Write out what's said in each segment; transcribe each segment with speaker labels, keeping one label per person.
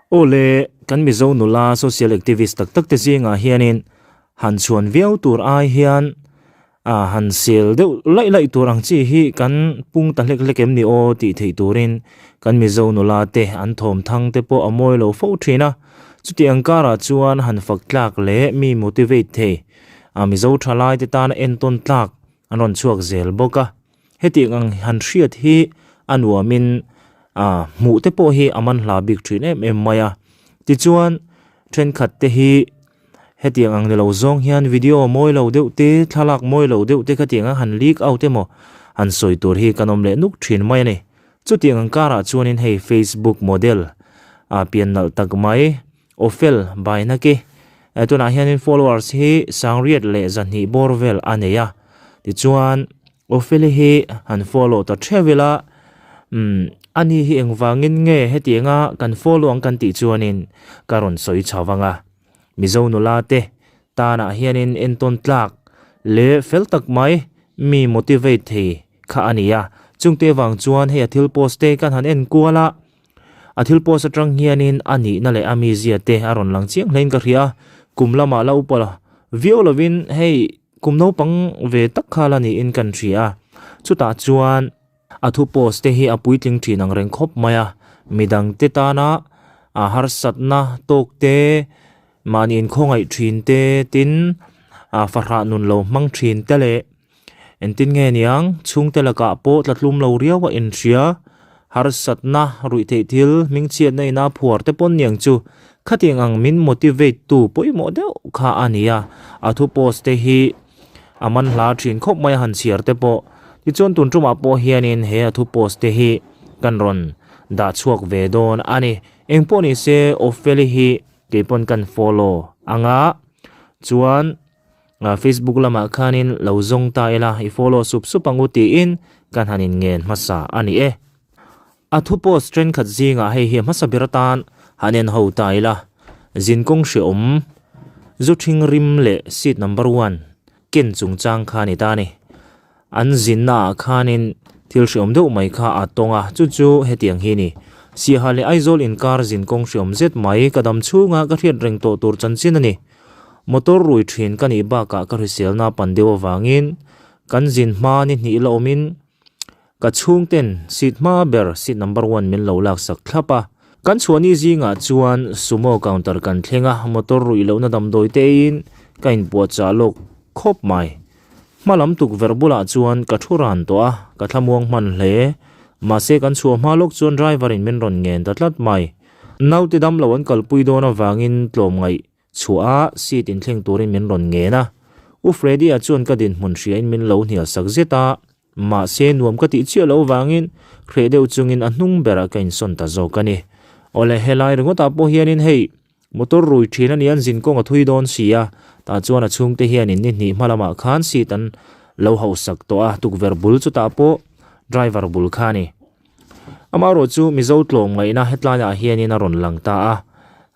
Speaker 1: Aw le, kan Mizo nula social activist tak tak te zingah hianin han chhuan viau tur ai hian a han sel deuh laih laih tur ang chi hi kan pung ta hlek hlek em ni aw tih theih turin kan Mizo nula te an thawm thang te pawh a mawi lo fo thin a. Chutiang karah chuan han fak tlak leh mi motivate thei a Mizo thalai te tana entawn tlak an rawn chhuak zel bawk a. Hetiang ang han hriat hi a nuamin ah hmuh te pawh hi a man hla bik thin em em mai a. Tichuan thenkhat te hi hetiang ang ni lo zawng hian video mawi lo deuh te thlalak mawi lo deuh te khatiang ang han leak out emaw han sawi tur hi kan awm leh nuk thin mai a ni. Chutiang ang karah chuanin hei Facebook model ah pian nalh tak mai Ophel Bainaki tunah hianin followers hi sangriat leh zahnih bawr vel a nei a. Tichuan Ophel hi han follow ta theuh ila umm ani hi engvangin nge hetianga kan follow ang kan tih chuanin ka rawn sawi chho vang a. Mizo nula te tanah hianin entawn tlak leh fel tak mai mi motivate thei kha a ni a. Chungte vang chuan hei a thil post te kan han en kual a. A thil post atang hianin a nihna leh a mizia te a rawn lang chiang hlein ka hria a, kum lamah la upa viau lovin hei kum naupang ve tak kha la niin kan hria a, chutah chuan a thu post te hi a puitling thin ang reng khawp mai a, midang te tana a harsatna tawk te, mahni inkhawngaih thin te tin a fahrah nun lo hmang thin te leh Engtin nge niang, chhungte lakah pawh tlatlum lo riau a inhria, harsatna, ruihtheih thil, hmingchhiatna ina phuar te pawn niang chu khatiang ang min motivate tu pawimawh deuh kha a ni a, a thu post te hi a man hla thin khawp mai a han chhiar te pawh. Tichuan tun tumah pawh hianin he a thu post te hi kan rawn dah chhuak ve dawn a ni. Engpawh nise Opheli hi keipawn kan follow anga chuan Facebook lamah khanin lo zawng ta ila i follow sup sup ang u tiin kan han inngen hmasa a ni e. A thu post thenkhat zingah hei hi a hmasa ber atan han en ho ta ila, zinkawng hreawm, zu thing rim leh seat number one ken chungchang kha a ni ta a ni. An zinna ah khanin thil hreawm deuh mai kha a tawng a, chu chu hetiang hi a ni. Siaha leh Aizawl inkar zinkawng hreawm zet mai ka dam chhunga ka hriat reng tawh tur chanchin a ni. Motor rui thin ka nih bakah ka hriselna pan deuh avangin kan zin hma ni hnih la awmin ka chhungten seat hma ber seat number one min lo laksak thlap a. Kan chhuahni zingah chuan sumo counter kan thleng a, motor ruih lohna damdawi tein ka inpuahchah lawk khawp mai. Hma lam tukverh bulah chuan ka thu ran tawh a, ka thlamuang hman hle. Mahse kan chhuah hma lawk chuan driver in min rawn ngen ta tlat mai. Naute dam lo an kalpui dawn avangin tlawmngaih chhuah a seat inthleng turin min rawn ngen a. U Freddy-a chuan ka dinhmun hriain min lo hnial sak zet a, mahse nuam ka tih chiah loh avangin hreh deuh chungin a hnung berah ka insawn ta zawk a ni. Awle helai ringawtah pawh hianin hei Motor rui thin a ni an zin kawng a thui dawn si a, tah chuan a chhungte hianin ni hnih hma lamah khan seat an lo hauhsak tawh a, tukverh bul chutah pawh driver bul kha a ni. Amaherawh chu Mizo tlawmngaihna hetlaiah hianin a rawn lang ta a,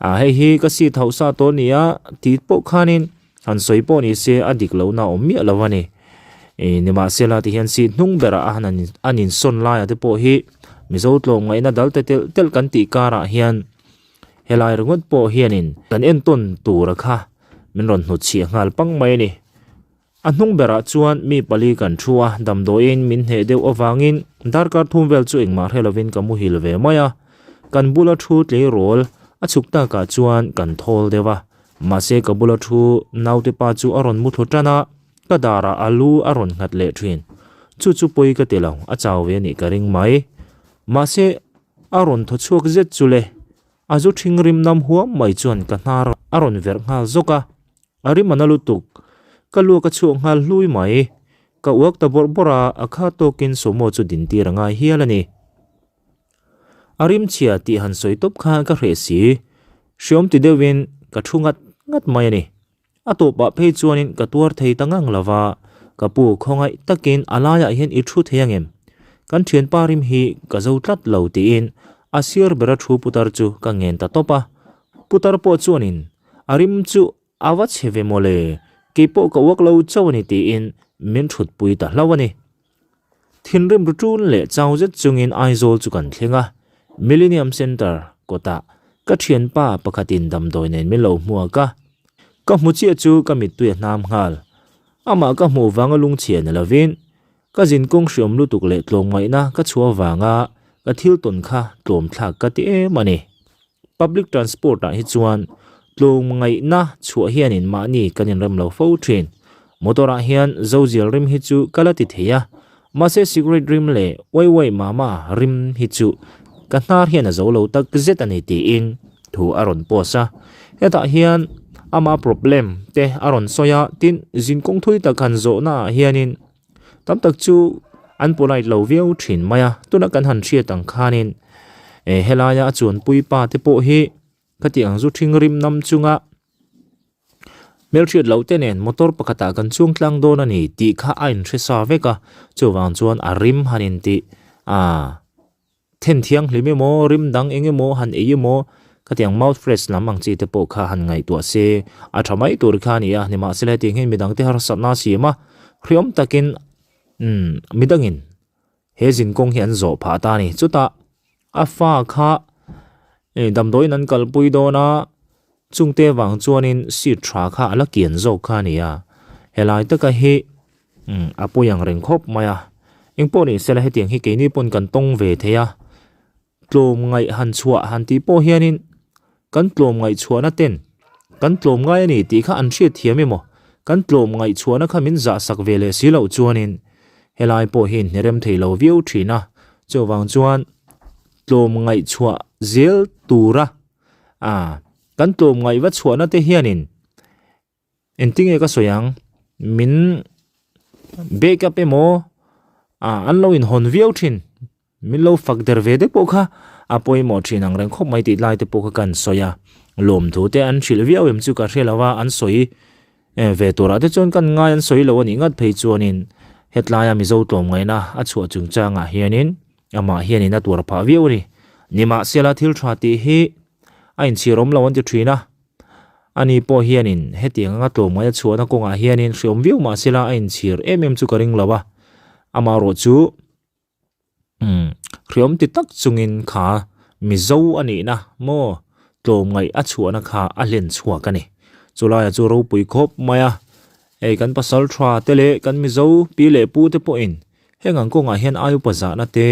Speaker 1: ah hei hi ka seat hauhsa tawh a ni a tih pawh khanin han sawi pawh ni se a dik lohna a awm miah lo a ni. Ih nimahsela tihian seat hnung berah a han an insawn laiah te pawh hi Mizo tlawmngaihna dal te telh telh kan tih karah hian Helai ringawt pawh hianin kan entawn tura kha min rawn hnutchhiah nghal pang mai a ni. A hnung berah chuan mi pali kan thu a, damdawiin min hneh deuh avangin darkar thum vel chu engmah hre lovin ka muhil ve mai a. Kan bula thu tleirawl a chhuk takah chuan kan thawl deuh a, mahse ka bula thu naute pa chu a rawn mu thlu tan a, ka darah a lu a rawn nghat leh thin. Chu chu pawi ka ti lo, a chau ve a nih ka ring mai. Mahse. A rawn thaw chhuak zet chu le, a zu ṭhing rim nam huam mai chuan ka hnar a rawn verh nghal zawk a, a rim a na lutuk, ka luak a chhuak nghal hlui mai, ka uak ta bawrh bawrh a, a kha tawkin sumo chu din tir a ngai hial a ni. A rim chhia tih han sawi tawp khan ka hreh si, hreawm ti deuhin ka thu ngat ngat mai a ni. A tawpah phei chuanin ka tuar thei ta ngang lo va, ka pu khawngaih takin a laiah hian i thu thei angem? Kan thianpa rim hi ka zo tlat lo tiin a sir bera thu putar chu ka ngen ta tawp a. Putar pawh chuanin a rim chu a va chhe ve mawle, keipawh ka uak lo chauh a ni tiin min thutpui ta hlauh a ni. Thinrim ru ṭun leh chau zet chungin Aizawl chu kan thleng a, Millennium Centre kawtah. Ka thianpa pakhatin damdawi nen min lo hmuak a, ka hmu chiah chu ka mittui a hnam nghal. Amah ka hmuh vanga lungchhia ni lovin, ka zinkawng hriawm lutuk leh tlawmngaihna ka chhuah vanga ka thil tawn kha tlawmthlak ka ti em a ni. Public transport ah hi chuan tlawmngaihna chhuah hianin mahni kan inrem lo fo thin. Motor ah hian zozial rim hi chu ka la ti thei a, mahse cigarette rim leh uai uai mama rim hi chu ka hnar hian a zo lo tak zet a ni tiin thu a rawn post a. Hetah hian ama problem te a rawn sawi a, tin zinkawng thui tak han zawhna ah hianin Tam tak chu an polite lo viau thin mai a, tuna kan han hriat ang khanin eh helaia a chuanpui pa te pawh hi khati ang zu thing rim nam chunga hmelhriat loh te nen motor pakhatah kan chuang tlang dawn a ni tih kha a inhre sa vek a, chuvang chuan a rim han intih ah. Then thianghlim emaw, rim dang eng emaw han ei emaw, khatiang mouth fresh lam ang chi te pawh kha han ngaihtuah se a tha mai tur kha a ni a, nimahsela hetiang hian midangte harsatna a siam a, hriawm takin umm midangin he zinkawng hi an zawh phah ta a ni. Chutah a fa kha damdawiin an kalpui dawn a, chungte vang chuanin seat tha kha a la kian zawk kha a ni a, helai taka hi Umm a pawi ang reng khawp mai a. Engpawh ni sela hetiang hi keini pawn kan tawng ve thei a. Tlawm ngaih han chhuah han tih pawh hianin kan tlawm ngaih chhuahna ten kan tlawm ngai a ni tih kha an hriat thiam emaw kan tlawm ngaih chhuahna kha min zah sak ve leh si loh chuanin helai pawh hi inhnerem thei lo viau thin a. Chuvang chuan tlawm ngaih chhuah zel tura ah kan tlawm ngaih va chhuahna te hianin Engtinge ka sawi ang? Min back up emaw ah an lo inhawn viau thin. Min lo fak der ve deuh pawh kha a pawimawh thin ang reng khawp mai tih lai te pawh kha kan sawi a. Lawmthu te an hrilh viau em chu ka hre lo a, an sawi ve turah te chuan kan ngai an sawi lo a nih ngat phei chuanin hetlaia Mizo tlawmngaihna a chhuah chungchangah hianin amah hianin a tuar phah viau a ni. Nimahsela thil tha tih hi a inchhir awm lo an ti thin a. Ani pawh hianin hetiang anga tlawmngai a chhuahna kawngah hianin hreawm viau mah sela a inchhir em em chu ka ring lo a, amaherawh chu umm hreawm ti tak chungin kha Mizo a nihna maw tlawmngaih a chhuahna kha a hlen chhuak a ni. Chulaiah chu ropui khawp mai a, hei kan pasal tha te leh kan Mizo pi leh pu te pawhin heng ang kawngah hian ai upa zahna te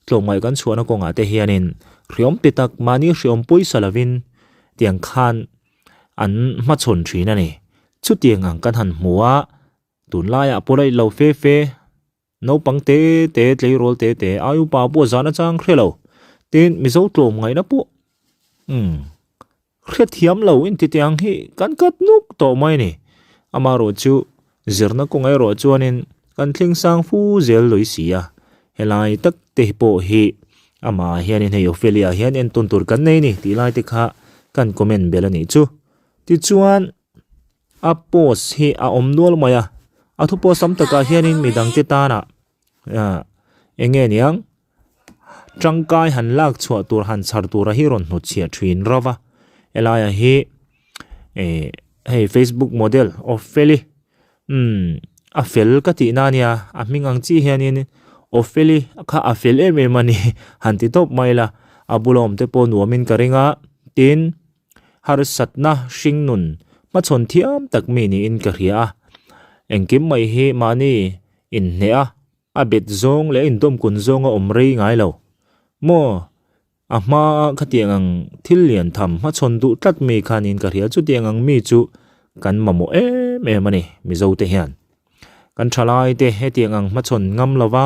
Speaker 1: tlawmngaih kan chhuahna kawngah te hianin hreawm ti tak mahni hreawm pawisa lovin tiang khan an hmachhawn thin a ni. Chutiang ang kan han hmu a, tunlaiah pawh lo fe fe, naupang te te, tleirawl te te, ai upa pawh zan atang hre lo. Tin, Mizo tlawm ngaihna pawh umm hrethiam lo inti tiang hi kan kat nuk tawh mai a ni. Amaherawh chu zirna kawng erawh chuanin kan thleng sang fu zel lui si a, helai tak te pawh hi amah hianin hei Ophelia hian entawn tur kan nei ni tih lai te kha kan comment bel a nih chu. Tichuan a post hi a awm nual mai a, a thu post tam takah hianin midangte tana ah eng nge niang tangkai han lak chhuah tur han chhar tura hi rawn hnutchhiah thin rauh a, helaiah hi eh hei facebook model Opheli umm a fel ka tih na ania a hming ang chi hianin Opheli kha a fel em em a ni han ti tawp mai la a bula awm te pawh nuamin ka ring a tin harsatna hring nun hmachhawn thiam tak mi niin ka hria a engkim mai hi mahni inhneh a a bet zawng leh a indawmkun zawng a awm rei ngai lo maw. A hmaa khatiang ang thil lian tham hmachhawn duh tlat mi khanin ka hria chutiang ang mi chu kan mamawh em em a ni Mizo te hian. Kan thalai te hetiang ang hmachhawn ngam lova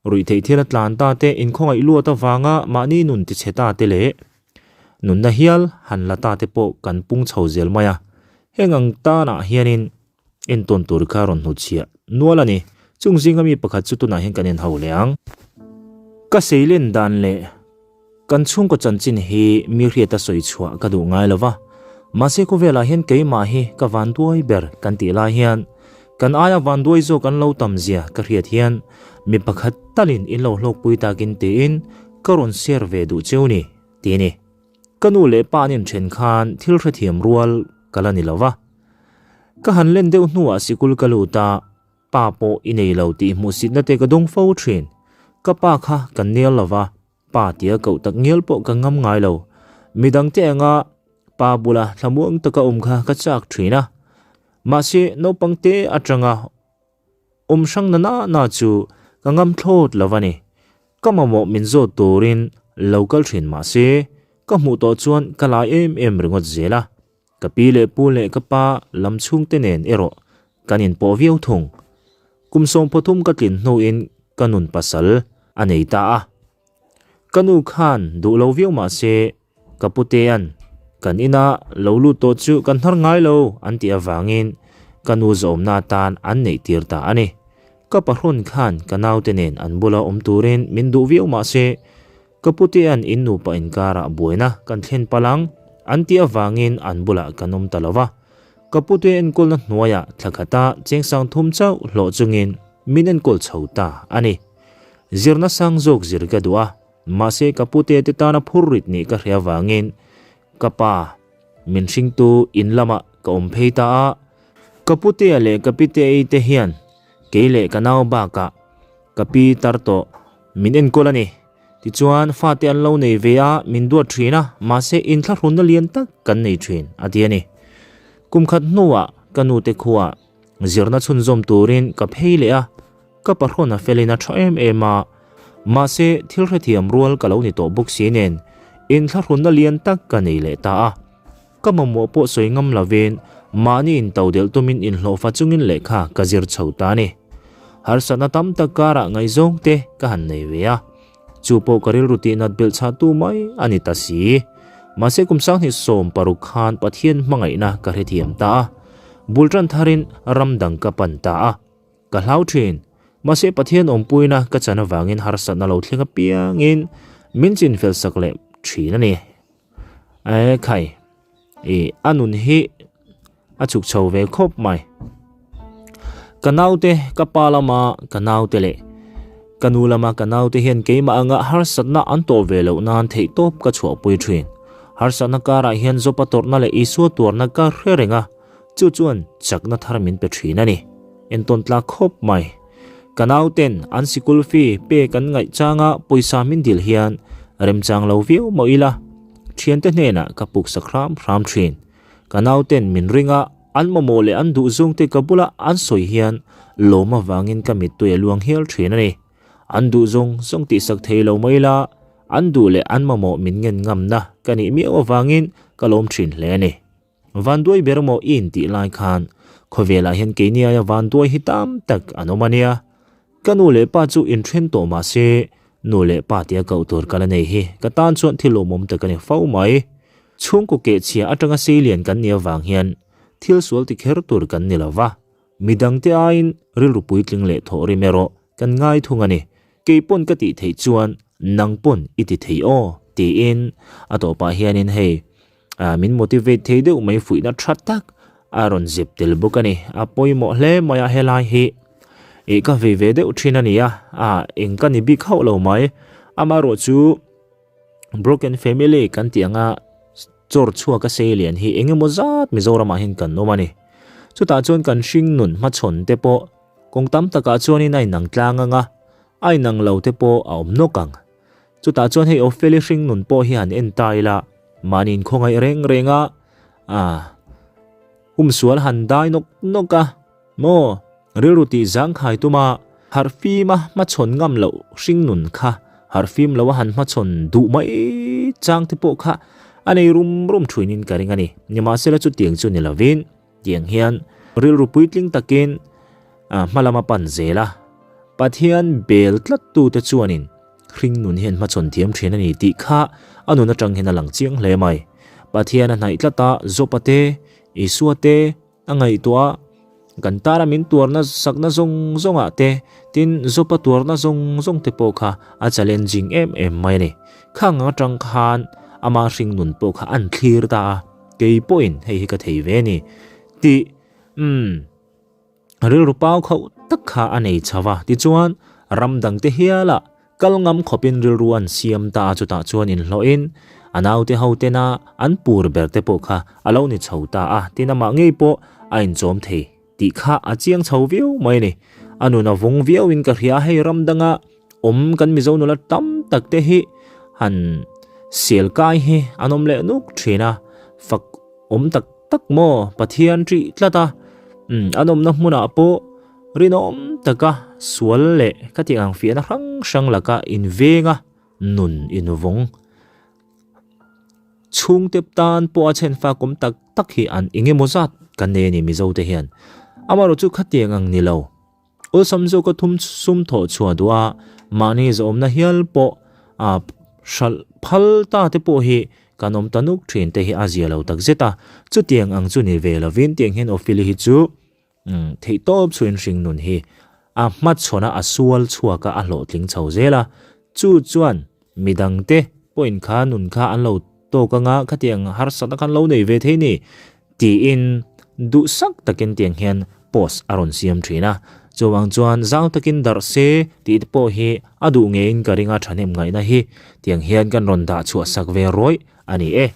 Speaker 1: ruihtheih thil a tlan ta te inkhawngaih luat avanga mahni nun tichhe ta te leh nunna hial han la ta te pawh kan pung chho zel mai a. Heng ang tanah hianin Entawn tur kha rawn hnutchhiah nual a ni. Chung zinga mi pakhat chu tunah hian kan en ho leh ang. Ka seilen dan leh kan chhungkaw chanchin hi mi hriata sawi chhuah ka duh ngai lo va. Mahse khawvelah hian keimah hi ka vanduai ber kan tih lai hian kan aia vanduai zawk an lo tam zia ka hriat hian mi pakhat talin in lo hlawkpui takin tiin ka rawn share ve duh cheu ni ti ni. Ka nu leh pa an inthen khan thil hrethiam rual ka la ni lo va. Ka han len deuh hnuah sikul ka lut a, pa pawh i nei lo tih hmuhsitna te ka dawng fo thin. Ka pa kha ka nel lo va, pa tia koh tak ngial pawh ka ngam ngai lo. Midangte anga pa bula thlamuang taka awm kha ka chak thin a. Mahse naupang te atanga awm hrang na na na chu ka ngam thlawt lo a ni. Ka mamawh min zawt turin lo kal thin mahse ka hmuh tawh chuan ka lai em em ringawt zel a. Ka pi leh pu leh ka pa lam chhungte nen erawh kan inpawh viau thung. Kum sawmphathum ka tlin hnuin ka nun pasal a nei ta a. Ka nu khan duh lo viau mah se ka putea'n kan ina lo lut tawh chu kan hnar ngai lo an tih avangin ka nu zawmna atan an neih tir ta a ni. Ka pahrawn khan ka naute nen an bula awm turin min duh viau mah se Ka putea'n in nupa inkarah buaina kan thlen palh ang an tih avangin an bulah kan awm ta lo va. Ka pute enkawlna hnuaiah thla khata chengsang thum chauh hlawh chungin min enkawl chho ta a ni. Zirna sang zawk zir ka duh a, mahse ka pute te tana phur rit nih ka hria avangin ka pa min hringtu in lamah ka awm phei ta a. Ka putea leh ka piteei te hian kei leh ka nau bakah Ka pi tar tawh, min enkawl a ni. Tichuan, fate an lo nei ve a, min duat thin a, mahse inthlahrunna lian tak kan nei thin, a ti a ni. Kum khat hnuah ka nute khuaa zirna chhunzawm turin ka phei leh a, ka pahrawn a felin a tha em em a, mahse thil hrethiam rual ka lo ni tawh bawk si nen inthlahrunna lian tak ka nei leh ta a. Ka mamawh pawh sawi ngam lovin mahni intodelh tumin inhlawhfa chungin lehkha ka zir chho ta a ni. Harsatna tam tak karah ngaihzawng te ka han nei ve a, chu pawh ka rilru tihnat belh chhah tu mai a ni ta si. Mahse kum sanghnih 16 khan Pathian hmangaihna ka hrethiam ta a, bul tan tharin ram dang ka pan ta a. Ka hlau thin. Mahse Pathian awmpuina ka chan avangin harsatna lo thleng apiangin min chinfel sak leh thin a ni. E khai, i a nun hi a chhuk chho ve khawp mai. Ka naute, ka pa lama ka naute leh ka nu lama ka naute hian keimah anga harsatna an tawh ve loh nan theihtawp ka chhuahpui thin. Harsatna karah hian Jopa tawrhna leh Isua tuarna ka hre reng a, chu chuan chakna thar min pe thin a ni. Entawn tlak khawp mai. Ka nauten an sikul fee pek an ngaih changa pawisa min dil hian remchang lo viau mawh ila, thiante hnenah ka puksak hram hram thin. Ka nauten min ring a, an mamawh leh an duh zungte ka bula an sawi hian lawm avangin ka mittui a luang hial thin a ni. An duh zawng zawng tihsak thei lo mai ila, an duh leh an mamawh min ngen ngamna ka nih miau avangin ka lawm thin hle a ni. Vanduai ber maw i intih lai khan khawvelah hian keini aia vanduai hi tam tak an awm a nia. Ka nu leh pa chu inthen tawh mah se nu leh pa tia koh tur ka la nei hi ka tan chuan thil awmawm tak a ni fo mai. Chhungkaw kehchhia atanga seilian kan nih avang hian thil sual ti kher tur kan ni lo va, midangte aiin rilru puitling leh thawhrim erawh kan ngai thung a ni. Kei pawn ka tih theih chuan nang pawn i ti thei aw tiin a tawpah hianin hei min motivate thei deuh mai fuihna tha tak a rawn zep tel bawk a ni. A pawimawh hle mai a helai hi ih ka vei ve deuh thin a ni a, eng ka ni bik hauh lo mai. Amaherawh chu broken family kan tih anga chawr chhuak a sei lian hi eng emaw zat Mizoramah hian kan awm a ni. Chutah chuan kan hring nun hmachhawn te pawh kawng tam takah chuanin a inang tlang ang a, a inang lo te pawh a awm nawk ang. Chutah chuan hei Opheli hring nun pawh hi han en ta ila, mahni inkhawngaih reng reng a, ah, humsual han dai nawk nawk a, maw, rilru tih zangkhai tum a, harhfim a hmachhawn ngam loh hring nun kha harhfim lo a han hmachhawn duh mai chang te pawh kha a nei rum rum thuinin ka ring a ni. Nimahsela chutiang chu ni lovin tiang hian rilru puitling takin hma lama pan zel a, Pathian bel tlat tute chuanin hring nun hian hmachhawn thiam thin a ni tih kha a nun atang hian a lang chiang hle mai. Pathian a hnaih tlat a, Jopa te, Isua te a ngaihtuah a, kan tana min tuarna sakna zawng zawngah te, tin Jopa tuarna zawng zawng te pawh kha a challenging em em mai a ni. Khang atang khan ama hring nun pawh kha an thlir ta a, kei pawhin hei hi ka thei ve a ni tih umm. Rilru pau khauh tak kha a nei chho a, tichuan ram dangte hiala kal ngam khawpin rilru an siam ta a, chutah chuan inhlawhin a naute ho tena an pur ber te pawh kha a lo ni chho ta a, tin amah ngei pawh a inchawm thei tih kha a chiang chho viau mai a ni. A nun a vung viauin ka hria, hei ram danga awm kan Mizo nula tam tak te hi han. Sel kai hi an awm leh nuk thin a, fak awm tak tak maw Pathian ṭih tlat a, umm an awmna hmunah pawh rinawm taka sual leh ka tih ang fiahna hrang hrang laka invenga nun invawng. Chhungte tan pawh a chhenfak awm tak tak hi an eng emaw zat kan nei a ni Mizo te hian. Amaherawhchu chu khatiang ang ni lo. Awlsam zawka thum sum thawh chhuah duh a, mahni zawhawmna hial pawh a hralh phal ta te pawh hi kan awm ta nuk thin te hi a zia lo tak zet a. Chutiang ang chu ni ve lovin tiang hian Ophili hi chu theihtawp chhuin hring nun hi a hmachhawn a, a sual chhuak a, a hlawhtling chho zel a. Chu chuan midangte pawhin kha nun kha an lo tawk anga khatiang harsatna khan lo nei ve thei ni tiin duhsak takin tiang hian post a rawn siam thin a. Chuvang chuan zau takin darh se tih te pawh hi a duh ngeiin ka ring a thahnem ngaihna hi tiang hian kan rawn dah chhuah sak ve rawih a ni e.